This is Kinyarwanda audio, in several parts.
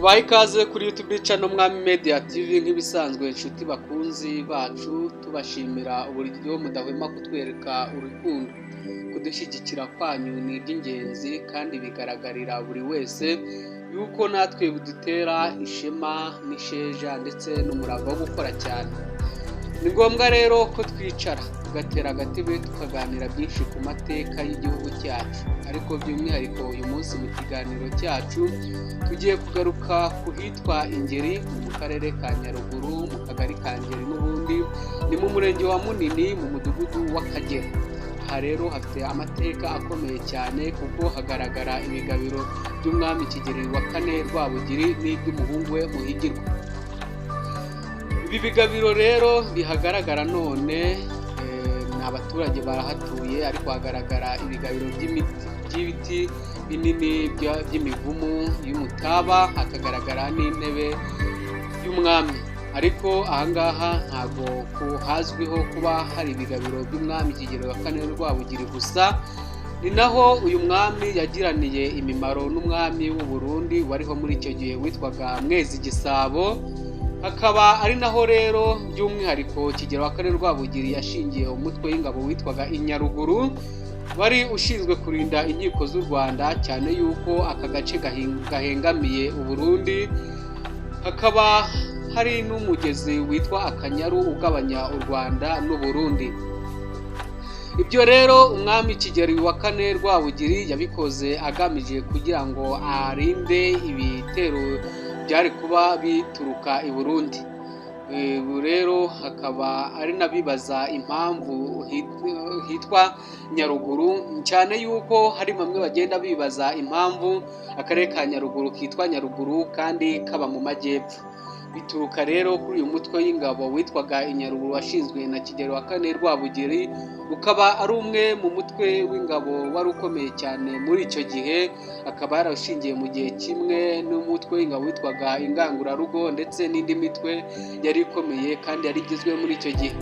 Tubahe ikaze kuri YouTube channel Mwami Media TV nk'ibisanzwe, inshuti bakunzi bacu, tubashimira uburyo mudahwema kutwereka urukundo. Kudushyigikira kwanyu ni iby'ingenzi kandi bigaragarira buri wese yuko natwe bidutera ishema n'isheja ndetse n'umurava wo gukora cyane. Ni ngombwa rero ko twicara tugatera agatebe tukaganira byinshi ku mateka y'igihugu cyacu, ariko by'umwihariko uyu munsi mu kiganiro cyacu tugiye kugaruka ku hitwa Ingeri mu karere ka Nyaruguru, mu kagari ka Ngeri n'ubundi ni mu murenge wa Munini mu mudugudu w'Akagera. Aha rero hafite amateka akomeye cyane kuko hagaragara ibigabiro by'umwami Kigeli wa kane Rwabugiri n'iby'umuhungu we Muhigirwa. Ibi bigabiro rero bihagaragara none, ni abaturage barahatuye, ariko hagaragara ibigabiro by'ibiti binini by'imivumu y'umutaba, hakagaragara n'intebe y'umwami. Ariko ahangaha ntabwo hazwiho kuba hari ibigabiro by'umwami Kigeli wa kane Rwabugiri gusa, ni naho uyu mwami yagiraniye imimaro n'umwami w'u Burundi wariho muri icyo gihe witwaga Mwezi Gisabo. Hakaba ari naho rero by'umwihariko Kigeli wa kane Rwabugiri yashingiye umutwe w'ingabo witwaga Inyaruguru, wari ushinzwe kurinda inkiko z'u Rwanda, cyane yuko aka gace gahengamiye u Burundi. Hakaba hari n'umugezi witwa Akanyaru ugabanya u Rwanda n'u Burundi. Ibyo rero umwami Kigeli wa kane Rwabugiri yabikoze agamije kugira ngo arinde ibitero byari kuba bituruka i Burundi. Ubu rero hakaba ari n'abibaza impamvu hitwa Nyaruguru, cyane yuko hari bamwe bagenda bibaza impamvu akarere ka Nyaruguru kitwa Nyaruguru kandi kaba mu majyepfo. Bituruka rero kuri uyu mutwe w'ingabo witwaga Inyaruguru washinzwe na Kigeli wa kane Rwabugiri, ukaba ari umwe mu mutwe w'ingabo wari ukomeye cyane muri icyo gihe, akaba yarashingiye mu gihe kimwe n'umutwe w'ingabo witwaga Ingangurarugo ndetse n'indi mitwe yari ikomeye kandi yari igizwe muri icyo gihe.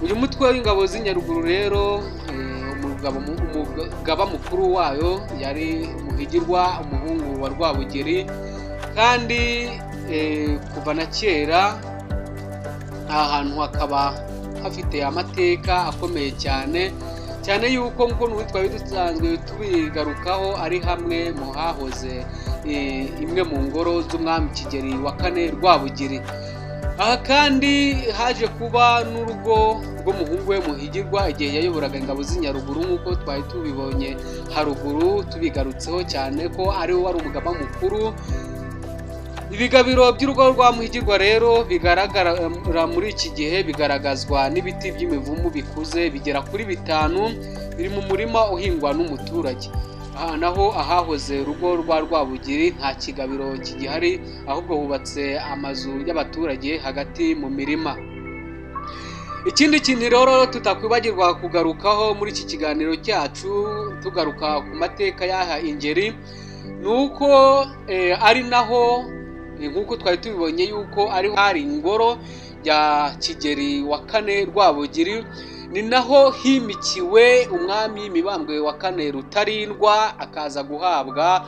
Uyu mutwe w'ingabo z'Inyaruguru rero, umugaba mukuru wayo yari Muhigirwa, umuhungu wa Rwabugiri, kandi kuva na kera aha hantu hakaba hafite amateka akomeye cyane, cyane yuko nk'uko twari dusanzwe tubigarukaho ari hamwe mu hahoze imwe mu ngoro z'umwami Kigeli wa kane Rwabugiri. Aha kandi haje kuba n'urugo rw'umuhungu we Muhigirwa igihe yayoboraga ingabo z'Inyaruguru, nk'uko twari tubibonye haruguru tubigarutseho cyane ko ari we wari umugaba mukuru. Ibigabiro by'urugo rwa Muhigirwa rero bigaragara muri iki gihe bigaragazwa n'ibiti by'imivumu bikuze bigera kuri 5 biri mu murima uhingwa n'umuturage. Aha naho ahahoze urugo rwa Rwabugiri nta kigabiro kigihari, ahubwo hubatse amazu y'abaturage hagati mu mirima. Ikindi kintu rero tutakwibagirwa kugarukaho muri iki kiganiro cyacu tugaruka ku mateka y'aha Ingeri, ni uko ari naho nk'uko twari tubibonye yuko ari hari ingoro ya Kigeli wa kane Rwabugiri, ni naho himikiwe umwami Mibambwe wa kane Rutarindwa, akaza guhabwa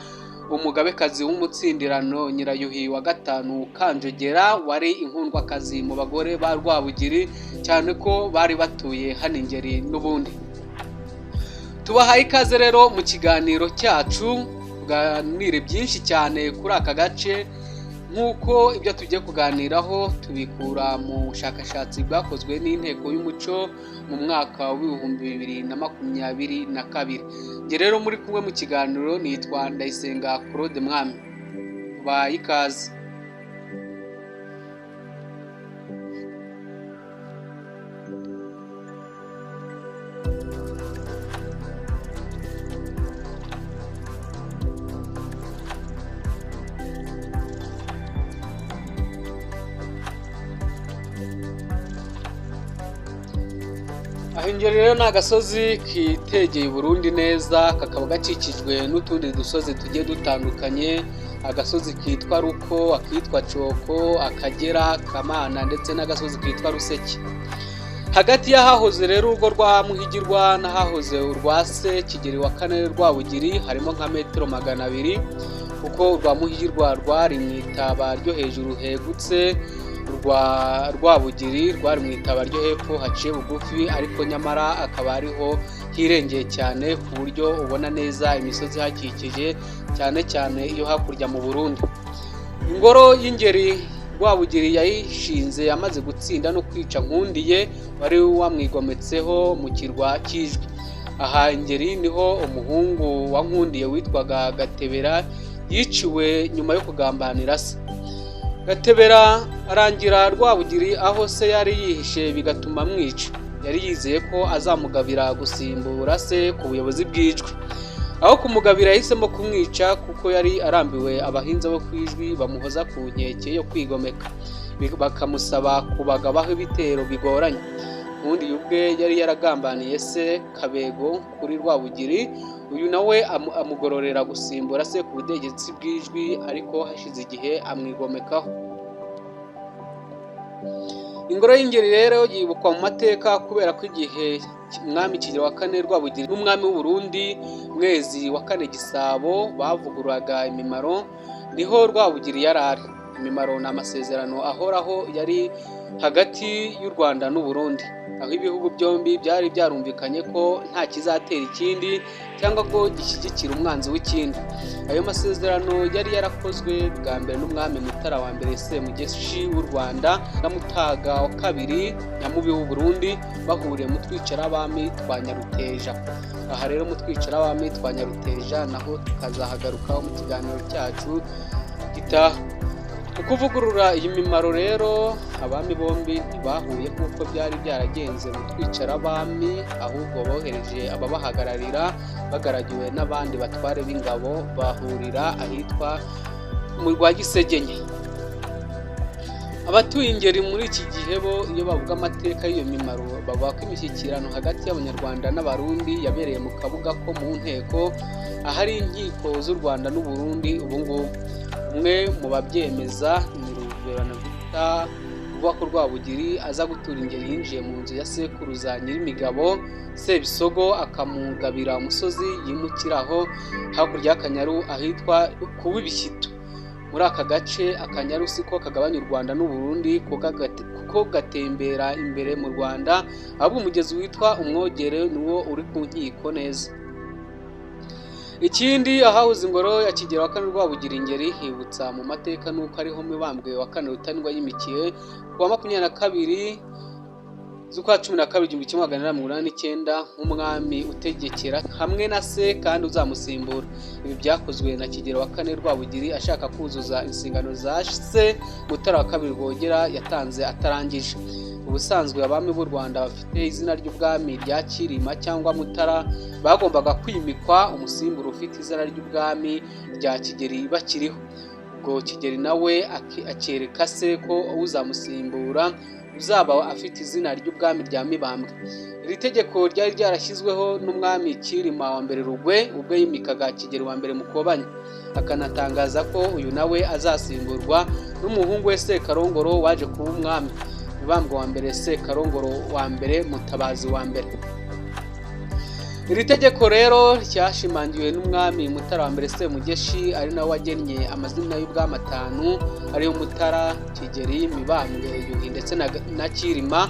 umugabekazi w'umutsindirano Nyirayuhi wa gatanu Kanjogera, wari inkundwakazi mu bagore ba Rwabugiri, cyane ko bari batuye hano Ingeri n'ubundi. Tubahaye ikaze rero mu kiganiro cyacu, tuganire byinshi cyane kuri aka gace, nk'uko ibyo tugiye kuganiraho tubikura mu bushakashatsi bwakozwe n'Inteko y'Umuco mu mwaka w'2022. Njye rero muri kumwe mu kiganiro nitwa Ndayisenga Claude Mwami. Tubahaye ikaze. Aho Ingeri rero ni agasozi kitegeye Burundi neza, kakaba gakikijwe n'utundi dusozi tugiye dutandukanye, agasozi kitwa Ruko, akitwa Coko, Akagera, Kamana ndetse n'agasozi kitwa Ruseke. Hagati y'ahahoze rero urugo rwa Muhigirwa n'ahahoze urwa se Kigeli wa kane Rwabugiri harimo nka metero 200. Kuko urwa Muhirwa rwari mu itaba ryo hejuru hegutse, urwa Rwabugiri rwari mu itaba ryo hepfo haciye bugufi, ariko nyamara akaba ariho hirengeye cyane ku buryo ubona neza imisozi ihakikije, cyane cyane iyo hakurya mu Burundi. Ingoro y'Ingeri Rwabugiri yayishinze amaze gutsinda no kwica Nkundiye wari wamwigometseho mu kirwa cy'Ijwi. Aha Ingeri niho umuhungu wa Nkundiye witwaga Gatebera yiciwe nyuma yo kugambanira se. Gatebera arangira Rwabugiri aho se yari yihishe bigatuma amwica. Yari yizeye ko azamugabira gusimbura se ku buyobozi bw'Ijwi. Aho kumugabira yahisemo kumwica kuko yari arambiwe abahinza bo ku Ijwi bamuhoza ku nkeke yo kwigomeka, bakamusaba kubagabaho ibitero bigoranye. Nkundiye ubwe yari yaragambaniye se Kabego kuri Rwabugiri, uyu nawe amugororera gusimbura se ku butegetsi bw'Ijwi, ariko hashize igihe amwigomekaho. Ingoro y'Ingeri rero yibukwa mu mateka kubera ko igihe umwami Kigeli wa kane Rwabugiri n'umwami w'u Burundi Mwezi wa kane Gisabo bavugururaga imimaro, niho Rwabugiri yari ari. Imimaro ni amasezerano ahoraho yari hagati y'u Rwanda n'u Burundi, aho ibihugu byombi byari byarumvikanye ko nta kizatera ikindi cyangwa ko gishyigikira umwanzi w'ikindi. Ayo masezerano yari yarakozwe bwa mbere n'umwami Mutara wa mbere Semugeshi w'u Rwanda na Mutaga wa kabiri Nyamubi w'u Burundi bahuriye mu Twicarabami twa Nyaruteja. Aha rero mu Twicarabami twa Nyaruteja naho tukazahagarukaho mu kiganiro cyacu gitaha. Mu kuvugurura iyi mimaro rero, abami bombi ntibahuye nk'uko byari byaragenze mu Twicarabami, ahubwo bohereje ababahagararira bagaragiwe n'abandi batware b'ingabo, bahurira ahitwa mu Rwagisegenye. Abatuye Ingeri muri iki gihe bo iyo bavuga amateka y'iyo mimaro, bavuga ko imishyikirano hagati y'Abanyarwanda n'Abarundi yabereye mu Kabuga ko mu Nteko, ahari inkiko z'u Rwanda n'u Burundi ubu ngubu. Umwe mu babyemeza ni Ruberanavita, uvuga ko Rwabugiri aza gutura Ingeri yinjiye mu nzu ya sekuruza Nyirimigabo Sebisogo, akamugabira umusozi yimukiraho hakurya y'Akanyaru ahitwa ku W'Ibishyito. Muri aka gace Akanyaru siko kagabanya u Rwanda n'u Burundi kuko gatembera imbere mu Rwanda, ahubwo umugezi witwa Umwogere niwo uri ku nkiko neza. Ikindi ahahoze ingoro ya Kigeli wa kane Rwabugiri Ingeri hibutsa mu mateka nuko ariho Mibambwe wa kane Rutarindwa yimikiye ku wa 22 z'ukwa 12 1489 nk'umwami utegekera hamwe na se kandi uzamusimbura. Ibi byakozwe na Kigeli wa kane Rwabugiri ashaka kuzuza inshingano za se Mutara wa kabiri Rwogera yatanze atarangije. Ubusanzwe abami b'u Rwanda bafite izina ry'ubwami rya Cyilima cyangwa Mutara bagombaga kwimikwa umusimbura ufite izina ry'ubwami rya Kigeli bakiriho. Ubwo Kigeli nawe akereka se ko uzamusimbura uzaba afite izina ry'ubwami rya Mibambwe. Iri tegeko ryari ryarashyizweho n'umwami Cyilima wa mbere Rugwe ubwo yimikaga Kigeli wa mbere Mukobanya, akanatangaza ko uyu nawe azasimburwa n'umuhungu we Sekarongoro waje kuba umwami Mibambwe wa mbere Sekarongoro wa mbere Mutabazi wa mbere. Iri tegeko rero ryashimangiwe n'umwami Mutara wa mbere Semugeshi, ari nawe wagennye amazina y'ubwami atanu ariyo Mutara, Kigeli, Mibambwe, Yuhi ndetse na Cyilima,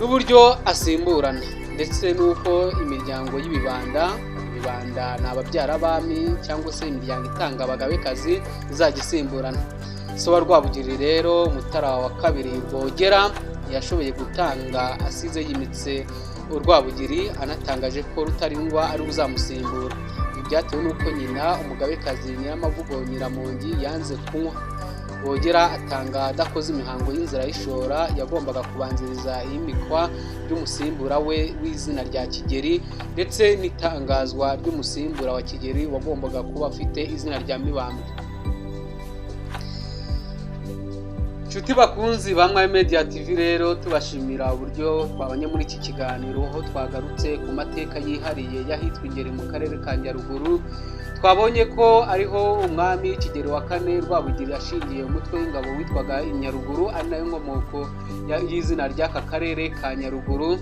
n'uburyo asimburana, ndetse n'uko imiryango y'ibibanda, ibibanda ni ababyara b'abami cyangwa se imiryango itanga abagabekazi, izajya isimburana. Se wa Rwabugiri rero Mutara wa kabiri Rwogera yashoboye gutanga asize yimitse Rwabugiri, anatangaje ko Rutarindwa ari uzamusimbura. Ibi byatewe n'uko nyina umugabekazi Nyiramavugo Nyiramongi yanze kunywa. Rwogera atanga adakoze imihango y'inzira y'ishora yagombaga kubanziriza iyimikwa ry'umusimbura we w'izina rya Kigeli, ndetse n'itangazwa ry'umusimbura wa Kigeli wagombaga kuba afite izina rya Mibambwe. Inshuti bakunzi ba Mwami Media TV rero, tubashimira uburyo twabanye muri iki kiganiro, aho twagarutse ku mateka yihariye y'ahitwa Ingeri mu karere ka Nyaruguru. Twabonye ko ariho umwami Kigeli wa kane Rwabugiri yashingiye umutwe w'ingabo witwaga Inyaruguru, ari nayo nkomoko y'izina ry'aka karere ka Nyaruguru.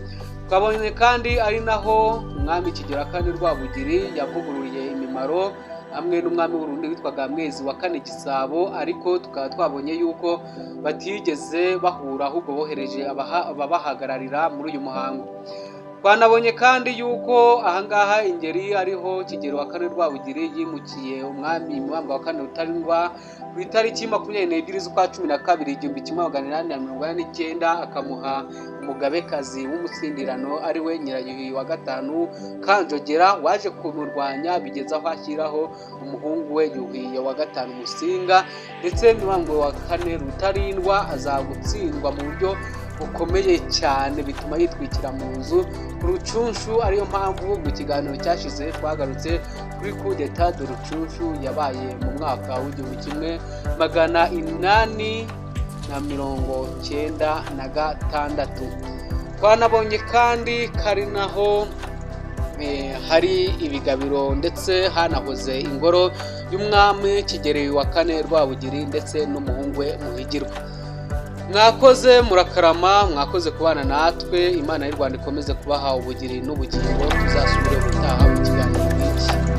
Twabonye kandi ari naho umwami Kigeli wa kane Rwabugiri yavugururiye imimaro hamwe n'umwami w'Uburundi witwaga Mwezi wa kane Gisabo, ariko tukaba twabonye yuko batigeze bahura, ahubwo bohereje ababahagararira muri uyu muhango. Twanabonye kandi yuko ahangaha Ingeri ariho Kigeli wa kane Rwabugiri yimukiye umwami Mibambwe wa kane Rutarindwa ku itariki 22 z'ukwa 12 1889, akamuha umugabekazi w'umutsindirano ari we Nyirayuhi wa gatanu Kanjogera, waje kumurwanya bigeze aho ashyiraho umuhungu we Yuhi wa gatanu Musinga. Ndetse Mibambwe wa kane Rutarindwa aza gutsindwa mu buryo bukomeye cyane, bituma yitwikira mu nzu ku Rucunshu, ariyo mpamvu mu kiganiro cyashize twagarutse kuri coup d'état de Rucunshu yabaye mu mwaka w'1896. Twanabonye kandi ko ari naho hari ibigabiro, ndetse hanahoze ingoro y'umwami Kigeli wa kane Rwabugiri ndetse n'umuhungu we Muhigirwa. Mwakoze, murakarama, mwakoze kubana natwe. Imana y'u Rwanda ikomeze kubaha ubugiri n'ubugingo. Tuzasubire ubutaha mu kiganiro nk'iki.